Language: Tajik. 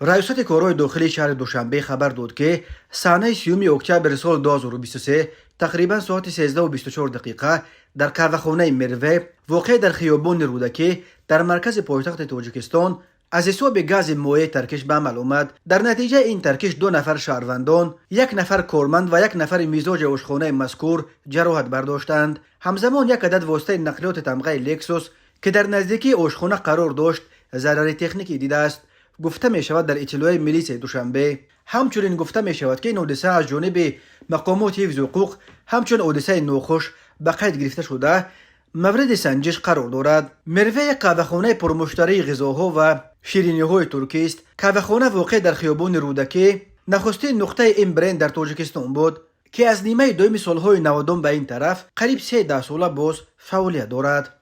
Раёсати корҳои дохилии шаҳри Душанбе хабар дод, ки санаи 30 октябри соли 2023 тақрибан соати 13:24 дар қаҳвахонаи «Мерве», воқеъ дар хиёбони Рӯдакӣ дар маркази пойтахти Тоҷикистон, аз ҳисоби гази моеъ таркиш ба амал омад. Дар натиҷаи ин таркиш ду нафар шаҳрвандон, як нафар корманд ва як нафари мизоҷи ошхонаи мазкур ҷароҳат бардоштанд. Ҳамзамон як адад воситаи нақлиёти тамғаи «Лексус», ки дар наздикии ошхона қарор дошт, зарари техникӣ дидааст, гуфта мешавад дар иттилои милисияи Душанбе. Ҳамчунин гуфта мешавад, ки ин ҳодиса аз ҷониби мақомоти ҳифзи ҳуқуқ ҳамчун ҳодисаи нохуш ба қайд гирифта шуда, мавриди санҷиш қарор дорад. «Мерве» як қаҳвахонаи пурмуштарии ғизоҳо ва шириниҳои туркист. Қаҳвахона, воқеъ дар хиёбони Рӯдакӣ, нахустин нуқтаи ин бренд дар Тоҷикистон буд, ки аз нимаи дуюми солҳои 90-ум ба ин тараф қариб 3 даҳсола боз фаъолият дорад.